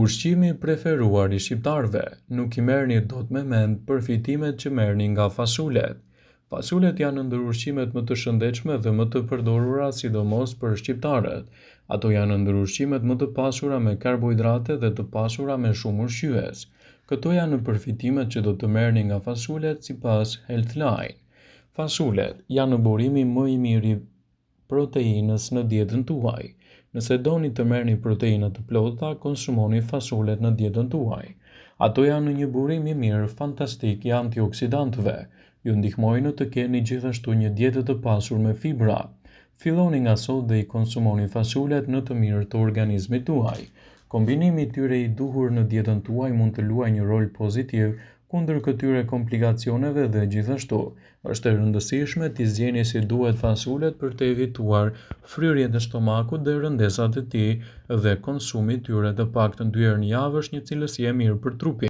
Ushqimi i preferuar i shqiptarëve, nuk i merrni dot me mend përfitimet që merrni nga fasulet. Fasulet janë ndër ushqimet më të shëndetshme dhe më të përdorura sidomos për shqiptarët. Ato janë ndër ushqimet më të pasura me karbohidrate dhe të pasura me shumë ushqyes. Këto janë përfitimet që do të merrni nga fasulet sipas Healthline. Fasulet janë burimi më i mirë i proteinës në dietën tuaj. Nëse doni të merrni proteina të plota, konsumoni fasulet në dietën tuaj. Ato janë një burim i mirë fantastik i antioksidantëve. Ju ndihmojnë të keni gjithashtu një dietë të pasur me fibra. Filloni nga sot dhe i konsumoni fasulet në të mirë të organizmit tuaj. Kombinimi i tyre i duhur në dietën tuaj mund të luajë një rol pozitiv kundër këtyre komplikacioneve dhe gjithashtu është e rëndësishme t'i zgjeni si duhet fasulet për të evituar fryrjet e stomakut dhe rëndesat e tij dhe konsumi i tyre të paktën dy herë në javë është një cilësi e mirë për trupin.